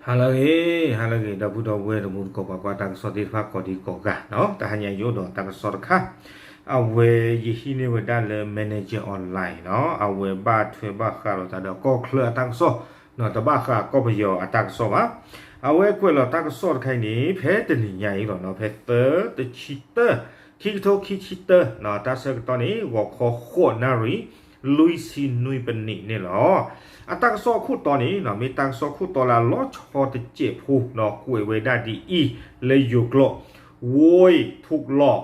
ဟါလၢအဂ့ၤ, ဟါလၢအဂ့ၤ ဒီပုၢ်ဒီဝဲၢ်တံၤသကိး ပှၤကွၢ်တၢ်ကစီၣ်သ့ၣ်တဖၣ်ကိးဒံကိးဂၤနီၤ, တဟါညါယအိၣ်ဒီးတၢ်ကစီၣ်တခါ, အဝဲယဟံးန့ၢ်ဝဲဒၣ်လၢ Manager Online နီၤ, အဝဲဘၣ်ထွဲဘၣ်ဃးလိာ်သးဒီးကီၢ်ချၢအတၢ်ကစီၣ်နီၤ, တဘၣ်ဃးကီၢ်ပယီၤအတၢ်ကစီၣ်ဘၣ်. အဝဲကွဲးလီၤတၢ်ကစီၣ်တခါအံၤန့ၣ် ဖဲတနံၤညါအံၤလီၤနီၤ, ဖဲသၢ တဆံတၢ ခံကထိခံဆံတၢနီၤ, တၢ်ဆၢကတီၢ်န့ၣ် ဂီၤခီဃိးနၣ်ရံၣ် လွံၢ်ဆံနွံပနံးန့ၣ်လီၤ. အတၢ်ကစီၣ်အခိၣ်တီန့ၣ်နီၤ, မ့ၢ်တၢ်ကစီၣ်ခိၣ်တီလၢအလီၤဆီတစဲးဖိနီၤ, ကွဲးဝဲဒၣ်ဒ်အံၤ လၢယိၤကျိာ်, ဝိုင်း ထုးလီၤ,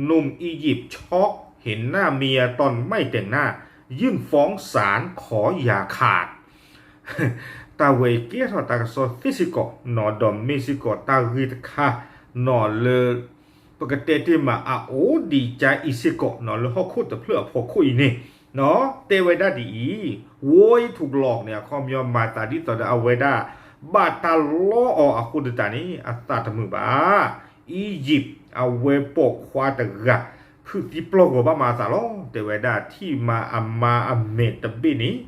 နုမ်ၢ်အံႇယံး ช็อก เห็นหน้าเมียตอนไม่แต่งหน้า ยื่นฟ้องศาลขออย่าขาด တၢ်ဝဲအံၤကဲထီၣ်တၢ်ကစီၣ်သ့စ့ၢ်ကီးနီၤ, ဒီးမ့ၢ်စ့ၢ်ကီးတၢ်ဂ့ၢ်တခါနီၤလၢ ပကတဲတ့ၢ်မးအအိၣ်ဒံးကါအံၤစ့ၢ်ကီးနီၤ, လၢဟီၣ်ခိၣ်တဖျၢၣ်အဖီခိၣ်အံၤန့ၣ်နီၤ, တဲဝဲဒၣ်ဒ်အံၤ, ဝိုင်း ထုးလီၤ န့ၣ် အခီပညီမၤသးဒ်သိးဒီးအဝဲဒၣ် ဘၣ်တၢ်လီအီၤအဃိသတးန့ၣ် အသးတမုာ်ဘၣ်. အံၣ်ယံး အဝဲပိာ်ခွါတဂၤ ဖုးသံပျီၢ်ဂီၤဘၣ်မၤအသးလီၤ. တဲဝဲဒၣ်ထံၣ်မၤအမါအမဲာ်တဘ့ၣ်န့ၣ်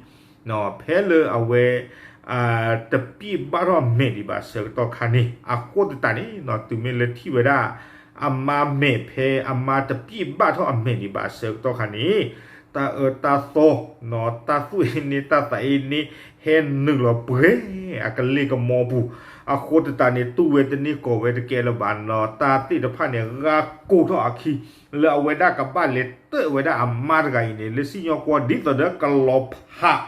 နီၤ, ဖဲလၢအဝဲ တပျံၢ်ဘၣ်ထီၣ်အမဲာ်ဒံးဘၣ်အဆၢကတီၢ်ခါန့ၣ်, အဃိသတးန့ၣ်နီၤ, တုၤမ့ၢ်လၢထံၣ်ဝဲဒၣ် အမါမဲာ်ဖဲအမါတပျံၢ်ဘၣ်ထီၣ်အမဲာ်ဒံးဘၣ်အဆၢကတီၢ်ခါန့ၣ်, တၢ်အၢတၢ်သီနီၤ, တၢ်သူၣ်အ့န့ တၢ်သးအ့န့ ဟဲနုာ်လီၤပှဲၤ အကလ့ၢ်ကမီပူၤ, အဃိသတးန့ၣ် တူၢ်ဝဲတန့ၢ် ကီၤဝဲတကဲလၢၤဘၣ်နီၤ, တၢ်သ့ၣ်တဖၣ်န့ၣ် ဂၢ်ကိာ်ထီၣ်အခံ လၢအဝဲဒၣ်ကဘၣ်လဲၤတၢၣ်ဝဲဒၣ်အမါတဂၤအံၤန့ၣ် လၢစံၣ်ညီၣ်ကွီၢ်ဒ်သိးဒီးကလီၤဖး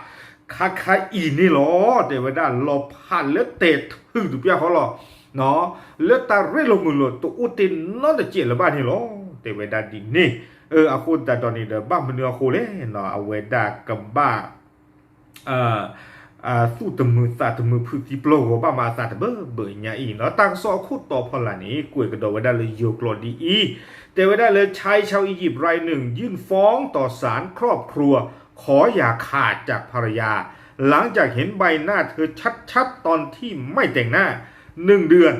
ခါခါအံၤန့ၣ်လီၤ. တဲဝဲဒၣ်လီၤဖးလၢတဲာ်ထုးတပျၢ်ဃီလီၤ. လၢတၢ်ရဲၣ်လိာ်မုာ်လိာ်တအိၣ်တ့ၢ်နီတစဲးလၢၤဘၣ်န့ၣ်လီၤ. တဲဝဲဒၣ်ဒ်န့ၣ်, အဃိသတးဒီးန့ၣ်ဒီး ဘၣ်မနုၤအဃိလဲၣ်နီၤ, အဝဲဒၣ်ကဘၣ် သူၣ်တမုာ်သးတမုာ် ဖုးသံပျီၢ်ဂီၤဘၣ်မၤအသးတဘၢဘၢညါအံၤနီၤ, တၢ်ကစီၣ်အခိၣ်တီဖီလာ်န့ၣ် ကွဲးကဒီးဝဲဒၣ်လၢယိၤကျိာ်ဒ်အံၤ, တဲဝဲဒၣ်လၢ ชายชาวอียิปต์รายหนึ่งยื่นฟ้องต่อศาลครอบครัว ขออย่าขาดจากภรรยา หลังจากเห็นใบหน้าเธอชัดๆตอนที่ไม่แต่งหน้า หนึ่งเดือน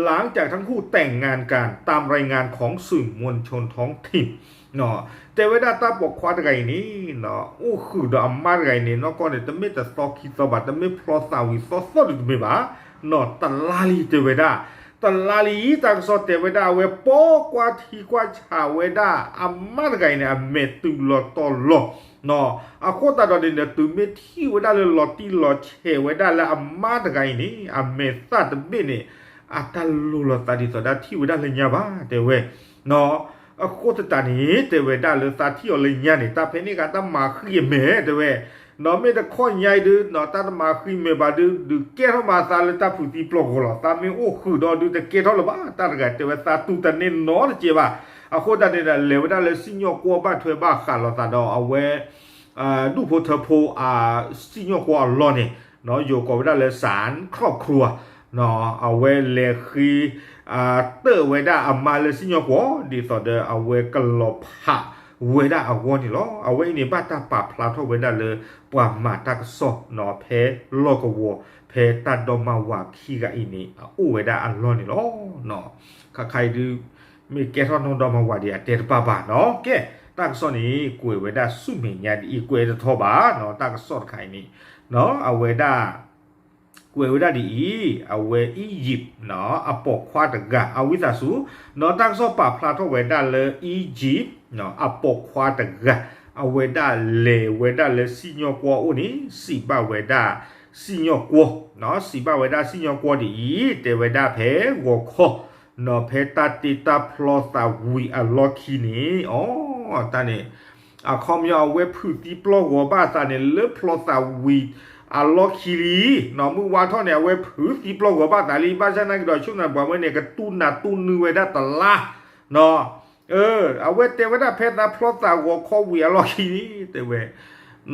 หลังจากทั้งคู่แต่งงานกัน ตามรายงานของสื่อมวลชนท้องถิ่น တဲဝဲဒၣ်တၢ်ပိာ်ခွါတဂၤအံၤန့ၣ် အိၣ်ဃုာ်ဒီးအမါတဂၤအံၤန့ၣ် နီၢ်ကီၢ်န့ၣ် တမ့ၢ်တသီခံသီဘၣ်, တမ့ၢ်ဖျီသးဝံၤသီသီၣ်ဒုးတမ့ၢ်ဘၣ်, နီၢ်တလါလံတဲဝဲဒၣ်, တလါလံ တၢ်ကစီၣ်တဲဝဲဒၣ် အဝဲပိာ်ကွၢ်ထံကွၢ်ဆးဝဲဒၣ် အမါတဂၤအံၤန့ၣ် အမဲာ်တုၤလီၤတီၤလီၤ အဃိသတးဒီးန့ၣ်ဒီး တုၤမ့ၢ်ထံၣ်ဝဲဒၣ်လၢလီၤတံၢ်လီၤဆဲးဝဲဒၣ်လၢအမါတဂၤအံၤန့ၣ် အမဲာ်သၣ်တဘ့ၣ်န့ၣ် အတၢ်လိၤလိာ်သးဒ်သိးဒၣ်ထံၣ်ဝဲဒၣ်လၢညါဘၣ် တဲဝဲ အဃိသတးန့ၣ် တဲဝဲဒၣ်လၢသးထံၣ်အီၤလၢညါန့ၣ် တၢ်ဖဲန့ၣ်ဂ့ၤတၢ်မၤဃံအမဲာ် တဲဝဲ, နီၢ်မ့ၢ်တခီညါအံၤဒုး နီၢ်တၢ်တမၤဃံမဲာ်ဘၣ်ဒုး ဒုးကဲထီၣ်မၤသးလၢတၢ်ဖုးသံပျီၢ်ဂီၤလီၤ. သးမ့ၢ်အိၣ်ဃုာ်ဒီးဒုးတကဲထီၣ်လၢၤဘၣ် တၢ်တဂၤတဲဝဲသးတူၢ်တန့ၢ်နီတစဲးဘၣ်. အဃိသတးန့ၣ်ဒီး လဲၤဝဲဒၣ်လၢစံၣ်ညီၣ်ကွီၢ်ဘၣ်ထွဲဘၣ်ဃးလိာ်သးဒီးအဝဲ ဒူၣ်ဖိထၢဖိ စံၣ်ညီၣ်ကွီၢ်အလီၢ်န့ၣ် ယိၤကိးဝဲဒၣ်လၢ ศาลครอบครัว အဝဲလဲၤဃ့ တၢၣ်ဝဲဒၣ်အမါလၢစံၣ်ညီၣ်ကွီၢ် ဒ်သိးဒီးအဝဲကလီၤဖးဝဲဒၣ်အဂီၢ်န့ၣ်လီၤ. အဝဲအံၤန့ၣ် ဘၣ်တၢ်ပာ်ဖျါထီၣ်ဝဲဒၣ်လၢ ပှၤမၤတၢ်ကစီၣ်နီၤ ဖဲလီၢ်ကဝီၤ ဖဲတၢ်ဒီမါဝၤခံဂၤအံၤန့ၣ် အအိၣ်ဝဲဒၣ်အလီၢ်န့ၣ်လီၤ. ခါခါအံၤဒုး မ့ၢ်ကဲထီၣ်နီၢ်ဒီမါဝၤဒံးအတဲတပၢ်ဘၣ်နီၤ. ကဲ တၢ်ကစီၣ်န့ၣ် ကွဲးဝဲဒၣ်ဆူမဲာ်ညါဒ်အံၤ ကွဲးတထီဘၣ်နီၤ တၢ်ကစီၣ်တခါအံၤန့ၣ် အဝဲဒၣ် ကွဲးဝဲဒၣ်ဒ်အံၤ အဝဲအံၣ်ယံး အပိာ်ခွါတဂၤ အဝံသးစူၤ နီၤတၢ်ကစီၣ်ပာ်ဖျါထီၣ်ဝဲဒၣ်လၢအံၣ်ယံး အပိာ်ခွါတဂၤ အဝဲဒၣ်လဲၤဝဲဒၣ်လၢစံၣ်ညီၣ်ကွီၢ်အိၣ်န့ၣ် စံးဘၣ်ဝဲဒၣ်စံၣ်ညီၣ်ကွီၢ် စံးဘၣ်ဝဲဒၣ်စံၣ်ညီၣ်ကွီၢ်ဒ်အံၤ တဲဝဲဒၣ်ဖဲဂီၤခီ နီၤဖဲတၢ်တ့တၢ်ဖျီသးဝံၤအလီၢ်ခံန့ၣ် အီ တၢ်န့ၣ် အခီပညီအဝဲဖုးသံပျီၢ်ဂီၤဘၣ်သးန့ၣ် လၢဖျီသးဝံၤအလီၢ်ခံလံ နီၤ မုၢ်ဝါထီၣ်န့ၣ် အဝဲဖုးသံပျီၢ်ဂီၤဘၣ်သးလံ ဘၣ်ဆၣ်နာ်က့ၤဒီး ဆိကမိၣ်ပှၤဝဲန့ၣ် ကတူၢ်နးတူၢ်နုဝဲဒၣ်တလါ နီၤ အဝဲတဲဝဲဒၣ်ဖဲသးဖျီသးဂီၤခီဝံၤအလီၢ်ခံန့ၣ် တဲဝဲ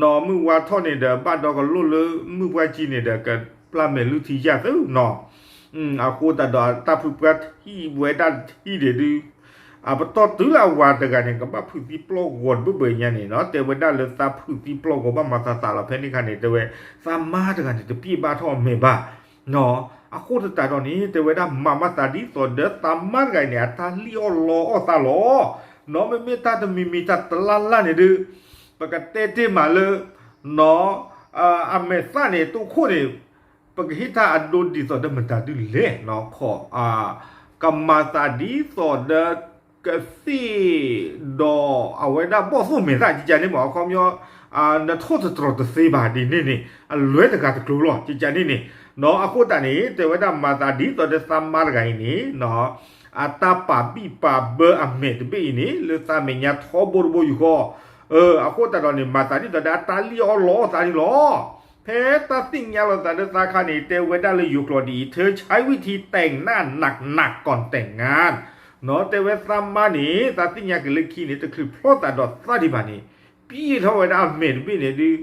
နီၤ မုၢ်ဝါထီၣ်န့ၣ်ဒီး ဘၣ်ဒီကလိၣ်လၢမုၢ်ပှၢ်ကံန့ၣ်ဒီး ကပျၢ်မဲာ်လုၢ်ထံယၢ်သုနီၤ အဃိသတးဒီး တၢ်ဖုးပှၢ်ထံၣ်ဝဲဒၣ်ထံၣ်ဒံးဒုး အပတီၢ်တုၤလၢအဝၤတဂၤန့ၣ် ကဘၣ်ဖုးသံပျီၢ်ဂီၤတဘၢဘၢညါန့ၣ်နီၤ တဲဝဲဒၣ်လၢသးဖုးသံပျီၢ်ဂီၤဘၣ်မၤသးသးလီၤ ဖဲန့ၣ်ခါန့ၣ် တဲဝဲ သးမါတဂၤန့ၣ် တပျံၤဘၣ်ထီၣ်အမဲာ်ဘၣ် နီၤ အဃိသတးဒီးန့ၣ် တဲဝဲဒၣ်မၤမၤသးဒ်သိးဒီးသးမါတဂၤအံၤန့ၣ် အတၢ်လံၣ်အီၣ်လီအီၣ်သးလီၤ နီၤ မ့မ့ၢ်တၢ်တမံၤမံၤတၢ်တလါလါန့ၣ်ဒုး ပကတဲတ့ၢ်မးလၢ နီၤ အမဲာ်သၣ်န့ၣ် တိခိၣ်န့ၣ် ပကဟ့ၣ်တၢ်အဒိဒ်သိးဒီးမတၤဒုလဲၣ်နီၤ, ခီ ကမၤသးဒ်သိးဒီး ကသ့ၣ်ဒီးအဝဲဒၣ်ဘီၣ်သိၣ်မဲာ်သၣ် ကကန့ၣ်မ့ၢ် အခီပညီ နထိၣ်သတြီၤတသ့ဘၣ်ဒ်န့ၣ်န့ၣ် အလွဲတဂၤတကျိၤလီၤ ကကန့ၣ်န့ၣ်နီၤ. အဃိသတးန့ၣ် တဲဝဲဒၣ်မၤသးဒ်သိးဒီးသးမါတဂၤအံၤန့ၣ် အတၢ်ပာ်ဘံၣ်ပာ်ဘၢအမဲာ်တဘ့ၣ်အံၤန့ၣ် လၢသးမဲာ်ညါထီဘိတဘိယူၢ်ဃီ အဃိသတးဒီးန့ၣ် မၤသးဒ်သိးဒီးအတၢ်လံၣ်အီၣ်လီအီၣ်သးန့ၣ်လီၤ. ဖဲတၢ်သ့ၣ်ညါလီၤသးဒီးသးခါန့ၣ် တဲဝဲဒၣ်လၢယိၤကျိာ်ဒ်အံၤ เธอใช้วิธีแต่งหน้าหนักๆก่อนแต่งงาน နီၤ တဲဝဲသးမါန့ၣ် သးသ့ၣ်ညါက့ၤလၢခံန့ၣ် တချုးဖျီသးဒီးသးဒံးဘၣ်န့ၣ် ပံၣ်ထီၣ်ဝဲဒၣ်အမဲာ်တဘ့ၣ်န့ၣ်ဒုး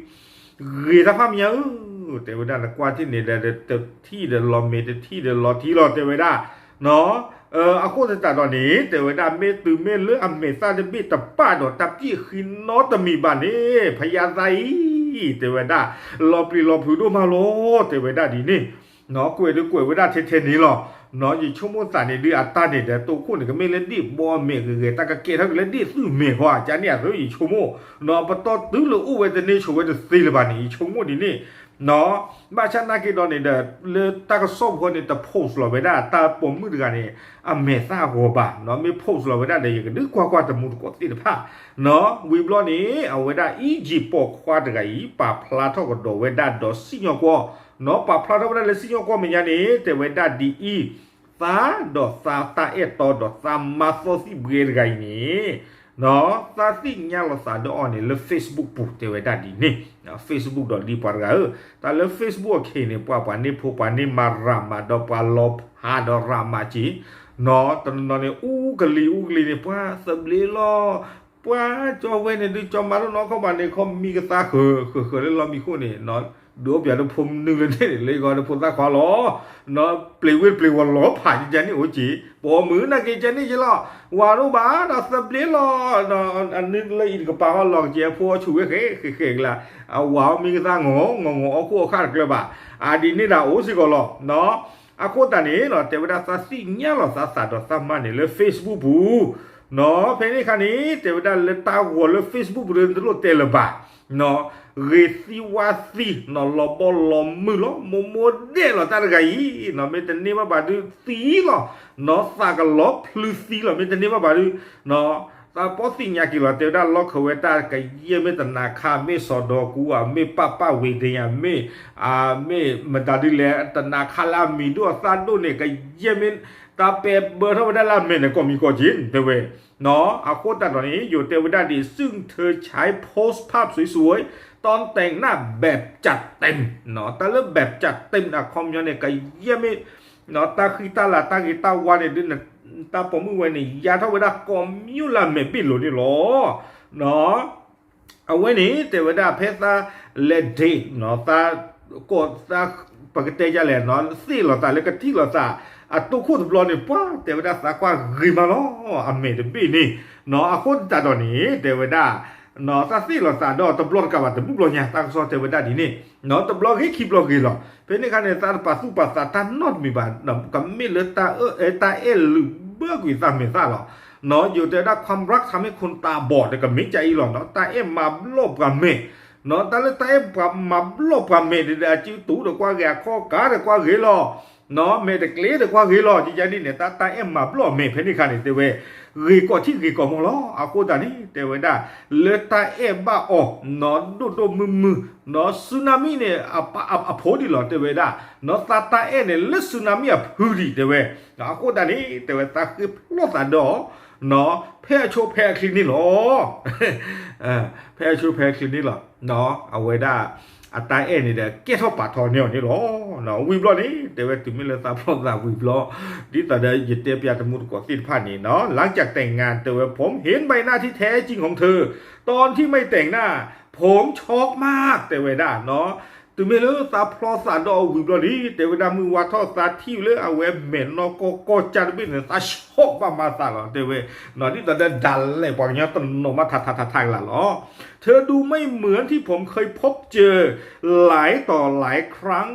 ဂ့ၤတၢ်ဖးမံၤညါဧၢ, တဲဝဲဒၣ်နကွၢ်ထံၣ်န့ၣ်ဒီး တထံၣ်ဒီးလီၤမဲာ် တထံၣ်ဒီးလီၤထံလီၤ တဲဝဲဒၣ်နီၤ. အဃိသတးဒီးန့ၣ် တဲဝဲဒၣ် မ့ၢ်တုၤမ့ၢ်လၢအမဲာ်သၣ်တဘ့ၣ်တပာ်ဒီးတၢ်ပံၣ်ဃံနီတမံၤဘၣ်န့ၣ် ဖယါသးအံၤ တဲဝဲဒၣ် လီၤပျံၤလီၤဖုးဒိၣ်မးလီၤ တဲဝဲဒၣ်ဒ်န့ၣ် ကွဲးဒုးကွဲးဝဲဒၣ်ထဲထဲန့ၣ်လီၤ. ယဆိကမိၣ်သးန့ၣ်ဒုးအတၢ်န့ၣ်ဒီး တိခိၣ်န့ၣ် ကမ့ၢ်လၢဒ့ၣ်ဘီအမဲာ်ဂ့ၤဂ့ၤ တၢ်ကကဲထီၣ်က့ၤလၢဒ့ၣ်သူၣ်မဲာ်ဃီ ကန့ၣ်အသိးယဆိကမိၣ် ပတီၢ်တုၤလၢအိၣ်ဝဲတန့ၢ်ဆိးဝဲတသ့လၢၤဘၣ်န့ၣ် ယဆိကမိၣ်ဒ်န့ၣ် ဘၣ်ဆၣ်နာ်က့ဒီးန့ၣ်ဒီး လၢတၢ်ကစီၣ်ဖိန့ၣ် တ post လီၤဝဲဒၣ် တၢ်ပိာ်မုၣ်တဂၤန့ၣ် အမဲာ်သၣ်အဂီၤဘၣ်နီၤ မ့ၢ် post လီၤဝဲဒၣ်ဒီး ယကဒုးကွၢ်ကွၢ်တမူတကိးသ့ၣ်တဖၣ်နီၤ. ဝံၤဘျီန့ၣ် အဝဲဒၣ် အံၣ်ကၠံၣ်ပိာ်ခွါတဂၤအံၤ ပာ်ဖျါထီၣ်ကဒီးဝဲဒၣ်ဒီးစံၣ်ညီၣ်ကွီၢ်နီၤ ပာ်ဖျါထီၣ်ဝဲဒၣ်လၢစံၣ်ညီၣ်ကွီၢ်မဲာ်ညါန့ၣ် တဲဝဲဒၣ်ဒ်အံၤ သးဒီးသးတၢ်အဲၣ်တီဒီးသးမါသီသံၣ်ဘှဲတဂၤအံၤန့ၣ် သးသ့ၣ်ညါလီၤသးဒီးအီၤန့ၣ် လၢ Facebook ပူၤ တဲဝဲဒၣ်ဒ်န့ၣ် Facebook ဒီးလံပှၤတဂၤဧၢ, တၢ်လၢ Facebook အခံန့ၣ် ပှၤပှၤန့ၢ်ဖိပှၤန့ၢ်မၤရၤမးဒီးပှၤလီၤဖးဒီးရၤမးက့ၤ တနီၤနီၤန့ၣ် အူကလံၤအူကလံၤန့ၣ် ပှၤသဘျ့လီၤ ပှၤကၠီဝဲန့ၣ်ဒုးကၠီမါတနီၤခီဘၣ်န့ၣ် ခီမံကသါဃၢၤဃၢၤဃၢၤလၢလီၢ်မံခိၣ်န့ၣ် ဒုးအိၣ်ပၠးတဖိမနုၤလၢန့ၣ်န့ၣ် လၢဂီၤတဖိသၣ်ခွါလီၤ ပျ့ၤဝ့ၢ်ပျ့ၤဝီၤလီၤဖးကကန့ၣ်အိၣ်က့ၤ ပိာ်မုၣ်နာ်က့ၤကန့ၣ်က့ၤလီၤ ဝၤဒိၣ်ဘၣ်ဒီးသဘျ့လီၤ အနုလၢအံၤတကပၤဟီလီၤက့ၤအဖိအီဆူၣ်ဝဲဃဲဃဲဃဲကလါ အဝၤအီၣ်မံကသါငီၤငီၤငီၤအီၣ်ခိၣ်အခါတကျၢၤဘၣ် အဒ်န့ၣ်ဒၣ်အိၣ်စ့ၢ်ကီးလီၤ အဃိသတးန့ၣ် တဲဝဲဒၣ်သးသ့ၣ်ညါလီၤသးသးဒီးသးမါန့ၣ်လၢ Facebook ပူၤ ဖဲန့ၣ်အခါန့ၣ် တဲဝဲဒၣ်လၢတၢ်ဂီၤလၢ Facebook ပူၤတလိၣ်တဲလၢၤဘၣ် ဂ့ၤသံဝါသံ လီၤဘီလီၤမုၢ်လီၤ မိၢ်မိၢ်ဒဲးလီၤတၢ်တဂၤအံၤ မ့ၢ်တန့ၢ်ဘၣ်ဘၣ်ဒုးသံလီၤ သးကလီၤဖျုးသံလီၤ မ့ၢ်တန့ၢ်ဘၣ်ဘၣ်ဒုး သးပီၣ်သ့ၣ်ညါက့ၤလီၤ တဲဝဲဒၣ်လီၢ်ခၢဝဲတၢ်ကယဲၢ်မ့ၢ်တနၤခါ မ့ၢ်စီၤဒီကူဧါ မ့ၢ်ပၢ်ပၢ်ဝ့ၤဒ့ဧါ မ့ၢ် မ့ၢ်မတၤဒုးလဲၣ် တနၤခါလၢအမံၤဒိၣ်အသၣ်ဒိၣ်န့ၣ် ကယဲၢ်မ့ၢ် တၢ်ပဲာ်ဘၢထီၣ်ဝဲဒၣ်လၢအမဲာ်န့ၣ် ကိးမံၤကိးက့ၤ တဲဝဲ အဃိသတးဒီးန့ၣ် ယိၤတဲဝဲဒၣ်ဒ် ซึ่งเธอใช้โพสต์ภาพสวยๆ ตอนแต่งหน้าแบบจัดเต็ม တၢ်လၢแบบจัดเต็มန့ၣ် အခီပညီန့ၣ် ကယဲၢ်မ့ၢ် တၢ်ဃံတၢ်လၤတၢ်ဂ့ၤတၢ်ဝါန့ၣ်ဒုး တၢ်ပိာ်မုၣ်ဝဲန့ၣ် ယါထီၣ်ဝဲဒၣ်ကိးမံၤလၢအမဲာ်ဘ့ၣ်လိၤန့ၣ်လီၤ အဝဲန့ၣ် တဲဝဲဒၣ်ဖဲသးလဲၤ date သး ကိးသး ပကတဲယလဲၣ် သ့ၣ်လီၤသးလၢကထံၣ်လိာ်သး အတိခိၣ်တဘျီန့ၣ် ပှၤတဲဝဲဒၣ်သးကွၢ်ဂ့ၤမးလီၤ အမဲာ်တဘ့ၣ်န့ၣ် အဃိသတးဒီးန့ၣ် တဲဝဲဒၣ် သးသ့ၣ်လီၤသးဒီးတဘျီတကးဘၣ်တဘျုးဘျီညါ တၢ်ကစီၣ်တဲဝဲဒၣ်ဒ်န့ၣ် တဘျီဂ့ၤခံဘျီဂ့ၤလီၤ ဖဲန့ၣ်အခါန့ၣ် သးတပာ်သူၣ်ပာ်သးတၢ်နီတမံၤဘၣ် ကမ့ၢ်လၢတၢ်အဲၣ်လုးဘၢကွံာ်သးမဲာ်သၣ်လီၤ ယိၤတဲဝဲဒၣ် ความรักทำให้คนตาบอด ကမ့ၢ်ကါအံၤလီၤ တၢ်အဲၣ်မၤဘျီၣ်ပှၤမဲာ် တၢ်လၢတၢ်အဲၣ်ပှၤမၤဘျီၣ်ပှၤမဲာ်န့ၣ်ဒီး အစုတူာ်ဒီးကွၢ်ဂ့ၤ အခီၣ်ကါဒီးကွၢ်ဂ့ၤလီၤ မဲာ်တကျ့ဒီးကွၢ်ဂ့ၤလီၤ ကကန့ၣ်န့ၣ် တၢ်တၢ်အဲၣ်မၤဘျီၣ်အမဲာ် ဖဲန့ၣ်အခါန့ၣ် တဲဝဲ ဂ့ၤကိးထံၣ်ဂ့ၤကိးမီၤလီၤ အဃိသတးန့ၣ် တဲဝဲဒၣ် လၢတၢ်အဲၣ်ဘၣ်အီၤ ဒိၣ်ဒိၣ်မုၢ်မုၢ် tsunami န့ၣ် အဖိဒံးလီၤ တဲဝဲဒၣ် သးတၢ်အဲၣ်န့ၣ် လၢ tsunami အဖုဒံး တဲဝဲ အဃိသတးန့ၣ် တဲဝဲသးဃ့ဖျီသးဒီး ဖဲအဆိဖဲအချ့န့ၣ်လီၤ ဖဲအဆိဖဲအချ့န့ၣ်လီၤ အဝဲဒၣ် အတၢ်အဲၣ်န့ၣ်ဒီး ကဲထီၣ်ပာ်ထီၣ်န့ၢ်အီၤန့ၣ်လီၤ ဝံၤဘျီန့ၣ် တဲဝဲတုၤမ့ၢ်လၢသးဖျီသးဝံၤဘျီ ဒ်သိးဒီးယတဲပျးတမူတကိးသ့ၣ်တဖၣ်န့ၣ် หลังจากแต่งงาน တဲဝဲ ผมเห็นใบหน้าที่แท้จริงของเธอ ตอนที่ไม่แต่งหน้า ผมช็อกมาก တဲဝဲဒၣ် တုၤမ့ၢ်လၢသးဖျီသးဒီးအဝံၤဘျီန့ၣ် တဲဝဲဒၣ်မုၢ်ဝါထီၣ်သးထံၣ်လၢအဝဲမဲာ်နီၢ်ကီၢ်ကီၢ်ကၢ်တဘ့ၣ်န့ၣ် သးဆီၣ်ဘၣ်မၤသးလီၤ တဲဝဲ ဒ်သိးဒီးဒၣ်လဲာ်ပှၤကညီတနီၤမးထးထးထးထးကလးလီၤ เธอดูไม่เหมือนที่ผมเคยพบเจอหลายต่อหลายครั้ง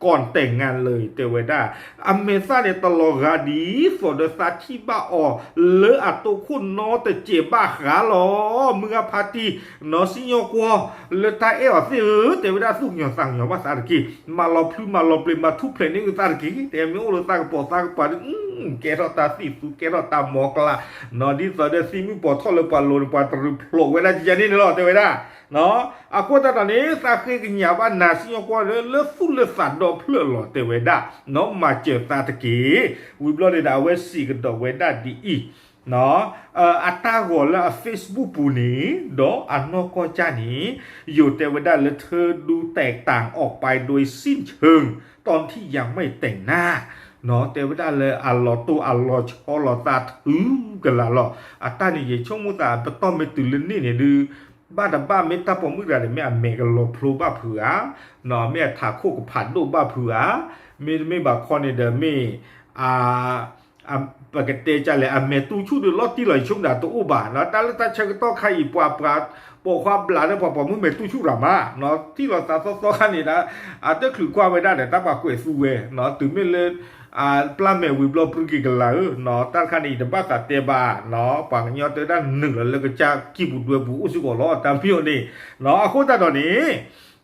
ก่อนแต่งงานเลย တဲဝဲဒၣ်. အမဲာ်သၣ်န့ၣ်တလီၤဂာ်ဒ်သိးဒီးသးထံၣ်ဘၣ်အီၤလၢအတိခိၣ်နီတစဲးဘၣ်ဃးလီၤ. မုၢ်ဂၤဖါတံၢ် နီၢ်စံၣ်ညီၣ်ကွီၢ် လၢတၢ်အဲၣ်အီၤသ့ၣ်ဧၢ တဲဝဲဒၣ် သူၣ်ကညီၤသးကညီၤဘၣ်သးတက့ၢ်. မၤလီၤဖျုမၤလီၤပျ့ၤ မၤထူၣ်ဖျဲးန့ၢ်အုၣ်သးတက့ၢ်. တဲမ့ၢ်အိၣ်လၢသးကပိာ်သးကပၤဒီး ကဲထီၣ်တၢ်သံၣ်သူ ကဲထီၣ်တၢ်မီကျါ နီၢ် ဒ်သိးဒီးသံမုၢ်ပိာ်ထီၣ်လၢပှၤလိၤန့ၣ် ပှၤတရူးဖျိးဝဲဒၣ်ကယဲၢ်န့ၣ်န့ၣ်လီၤ တဲဝဲဒၣ်. အဃိသတးဒီးန့ၣ် သးဃ့ကညးဘၣ်နီၢ်စံၣ်ညီၣ်ကွီၢ်လၢ လၢသူၣ်လၢသးဒီဖျၢၣ်လီၤ တဲဝဲဒၣ်. နီၢ် မၤစၢၤသးတက့ၢ်. ဝံၤဘျီန့ၣ်ဒီး အဝဲစံးကဒီးဝဲဒၣ်ဒ်အံၤ အတၢ်ဂီၤလၢအ Facebook ပူၤန့ၣ် ဒီးအနီၢ်ကီၢ်ကၢ်န့ၣ် ယိၤတဲဝဲဒၣ်လၢ เธอดูแตกต่างออกไปโดยสิ้นเชิงตอนที่ยังไม่แต่งหน้า နီၢ် တဲဝဲဒၣ်လၢအလီၤတိၢ်အလီၤဆီလိာ်သးထုကလးလီၤ. အတၢ်န့ၣ် ယဆိကမိၣ်သး ပတီၢ်မ့ၢ်တုၤလၢန့ၣ်န့ၣ်ဒုး ဘၣ်တဘၣ်မ့ၢ်တၢ်ပိာ်မုၣ်တဂၤန့ၣ် မ့ၢ်အမဲာ်ကလီၤဖျိဘၣ်ဖုးဧါ, မ့ၢ်အထးခိၣ်ကဖးဒိၣ်ဘၣ်ဖုးဧါ, မ့တမ့ၢ်ဘၣ်ခီန့ၣ်ဒီးမ့ၢ် ပကတဲကလဲၣ် အမဲာ်တူၢ်ဆူၣ်ဒီးလီၤတံၢ်လီၤဆူၣ်မးတအိၣ်ဘၣ်, တၢ်လၢတၢ်ဆၢကတီၢ်ခါအံၤ ပှၤပှၤ ပိာ်ခွါဘျးလၢပှၤပိာ်မုၣ်မဲာ်တူၢ်ဆူၣ်ရၤမး, တံၢ်လီၤသးသီသီခါန့ၣ်ဒီး အတချုးကွၢ်ဝဲဒၣ်ဒီး တၢ်ပှၤကွဲးသူဝဲ, တုၤမ့ၢ်လၢ ပျၢ်မဲာ်ဝံၤဘျီ ပြူက့ၤကလၤဧၢ, တၢ်တခါန့ၣ် ယတဘၣ်သးတဲဘၣ်, ပှၤကညီတဲဒၣ်နုာ်လီၤလၢကစၢ်ကံၢ်ပူၤဒွဲပူၤအိၣ်စ့ၢ်ကီးလီၤ တၢ်မ့ၢ်အီၤန့ၣ်, အဃိသတးဒီး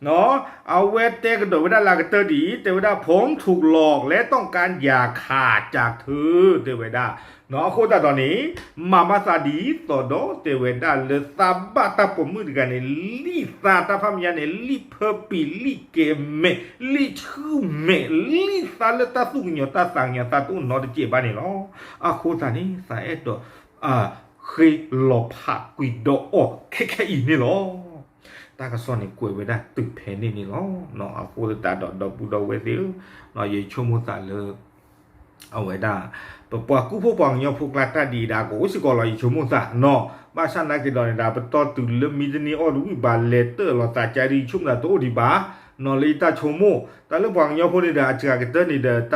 န့ၣ် အဝဲတဲကဒီးဝဲဒၣ်လၢအကတၢၢ်ဒ်အံၤ, တဲဝဲဒၣ် ผมถูกหลอกและต้องการอย่าขาดจากเธอ တဲဝဲဒၣ်, အဃိသတးဒီးန့ၣ် မၤဘၣ်သးဒ်သိးဒီး တဲဝဲဒၣ်လၢသးဘၣ်တၢ်ပိာ်မုၣ်တဂၤန့ၣ် လံၣ်သးတၢ်ဖးမံၤညါန့ၣ် လံၣ်ဖၢပံၤ လံၣ်ကဲမဲာ် လံၣ်ဆူၣ်မဲာ် လံၣ်သးလၢတၢ်သူၣ်ကညီၤတၢ်သးကညီၤသးတအိၣ်နီတစဲးဘၣ်န့ၣ်လီၤ. အဃိသတးန့ၣ် သးအဲၣ်ဒိး ဃ့လီၤဖးကွံာ်ဒီးအီၤခဲခဲအံၤန့ၣ်လီၤ. တၢ်ကစီၣ်န့ၣ်ကွဲးဝဲဒၣ်တုၤဖဲန့ၣ်န့ၣ်လီၤ. အဃိသတးဒီး ဒီပုၢ်ဒီဝဲၢ်သ့ၣ်ဧၢ, ယဆိကမိၣ်သးလၢ အဝဲဒၣ် ပပှၤကူၣ်ဖိပှၤကညီဖိကျါတၢ်ဒ်အံၤဒၣ်ကအိၣ်စ့ၢ်ကီးလီၤ ယဆိကမိၣ်သးနီၤ, ဘၣ်ဆၣ်နာ်က့ၤဒီးန့ၣ်ဒီး ပတီၢ်တုၤလၢမံတန့ၢ်အီၣ်တဝံၣ်ဘၣ်လဲၤတၢၢ်လီၤသးကါဒ်ယဆိကမိၣ်သးတအိၣ်ဒံးဘၣ်, နီၤ လၢယတၢ်ဆိကမိၣ် တၢ်လၢပှၤကညီဖိန့ၣ်ဒီး အစှၤကတၢၢ်န့ၣ်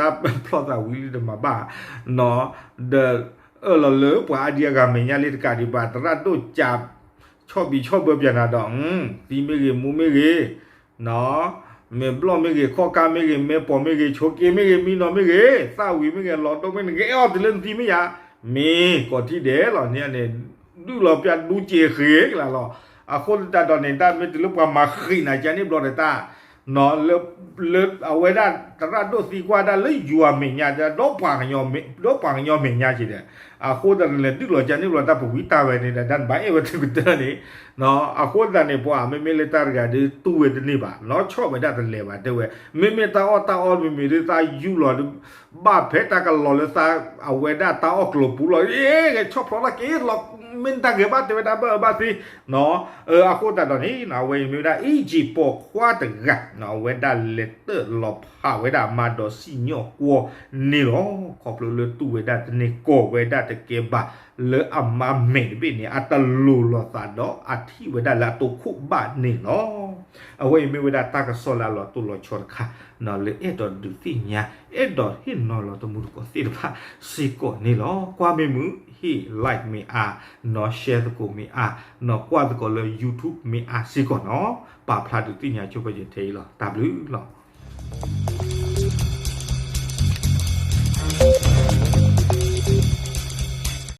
ဒီး တၢ်ဖျီၣ်သးဝံၤလံတမၤဘၣ်, နီၤ ဒီး အၢၣ်လီၤလၢပှၤအါဒံအါဂၤမဲာ်ညါလံတကးဒံးဘၣ် သရၣ်ဒိၣ်ကး ဆီၣ်ဘံးဆီၣ်ဘၢပှၤနၤဒီး သံမ့ၢ်ဂ့ၤ မူမ့ၢ်ဂ့ၤ နီၤ မဲာ်ဘျီၣ်မ့ၢ်ဂ့ၤ ခီၣ်ကါမ့ၢ်ဂ့ၤ မဲာ်ပိာ်မ့ၢ်ဂ့ၤ ဆိးက့မ့ၢ်ဂ့ၤ မံနီၤမ့ၢ်ဂ့ၤ သၣ်ဝံၤမ့ၢ်ဂ့ၤ လီၤဒိမ့ၢ်ဂ့ၤ နကအဲၣ်အီၤတုၤလၢနသံမ့ၢ်ယါ, မ့ၢ်ကိးထံၣ်ဒဲးလီၤန့ၣ်န့ၣ် ဒုးလီၤပျၢ်ဒူက့ၤဃ့ကလၤလီၤ. အဃိသတးဒီးန့ၣ် တၢ်မ့ၢ်တုၤလၢပှၤမၤဃံးနၤကန့ၣ်ဘျီဒီးတၢ် လၢ လၢအဝဲဒၣ်သရၣ်ဒိၣ်သံကွၢ်ဒၣ်လၢယွၤမဲာ်ညါ ဒီးပှၤကညီ ဒီးပှၤကညီမဲာ်ညါက့ၤဒီး အဃိသတးန့ၣ် လဲၤဒုးလီၤကန့ၣ်ဘျီတၢ်ပဝံတၢ်ဝဲန့ၣ်ဒီး တၢ်နဘၣ်အဲၣ်ဝဲထုကတၢၢ်န့ၣ်, အဃိသတးန့ၣ် ပှၤမ့မ့ၢ်လၢတၢ်တဂၤဒီးတူၢ်ဝဲတန့ၢ်ဘၣ် လီၤဆီၣ်ဝဲဒၣ်တလဲၤဘၣ်တဲဝဲ, မ့မ့ၢ်တၢ်အီၣ်တၢ်အီမ့မ့ၢ်ဒ်သးယူၢ်လီၤ ဘၣ်ဖဲတၢ်ကလီၤလၢသး အဝဲဒၣ်တၢ်အီၣ်ကျိၤပူၤလီၤ, ဂဲၤဆီၣ်ဖျိးလီၤက့ၤလီၤ မ့ၢ်တၢ်ဂဲၤဘၣ်တဲဝဲဒၣ်ဘၣ်အၢဘၣ်သီ အဃိသတးဒီးန့ၣ် အဝဲအံၤမ့ၢ်ဝဲဒၣ် အ့ၣ်ကၠံၣ်ပိာ်ခွါတဂၤ အဝဲဒၣ်လဲၤတၢၢ်လီၤဖးဝဲဒၣ်မါဒီးစံၣ်ညီၣ်ကွီၢ်န့ၣ်လီၤ. ခီဖျိလၢတူၢ်ဝဲဒၣ်တန့ၢ်ကီၢ်ဝဲဒၣ်တကဲဘၣ် လၢအမါမဲာ်တဘ့ၣ်န့ၣ် အတလိၤလိာ်သးဒီးအထံၣ်ဝဲဒၣ်လၢအတိခိၣ်ဘၣ်န့ၣ်လီၤ. အဝဲအံၤမ့ၢ်ဝဲဒၣ်တၢ်ကစီၣ်လၢအလီၤတိၢ်လီၤဆီတခါ လၢအဲၣ်ဒိးဒုးသ့ၣ်ညါ အဲၣ်ဒိးဟ့ၣ်နီၤလီၤတမူတကိးသ့ၣ်တဖၣ်စ့ၢ်ကီးန့ၣ်လီၤ. ကွၢ်မ့ၢ်မုာ် ဟ့ၣ် like မ့ၢ်အါ, နီၤ share သကိးမ့ၢ်အါ, နီၤ ကွၢ်သကိးလၢ YouTube မ့ၢ်အါစ့ၢ်ကီးနီၤ, ပာ်ဖျါဒုးသ့ၣ်ညါဆိပာ်စၢၤထဲအံၤလီၤ. တၢ်ဘျုးလီၤ.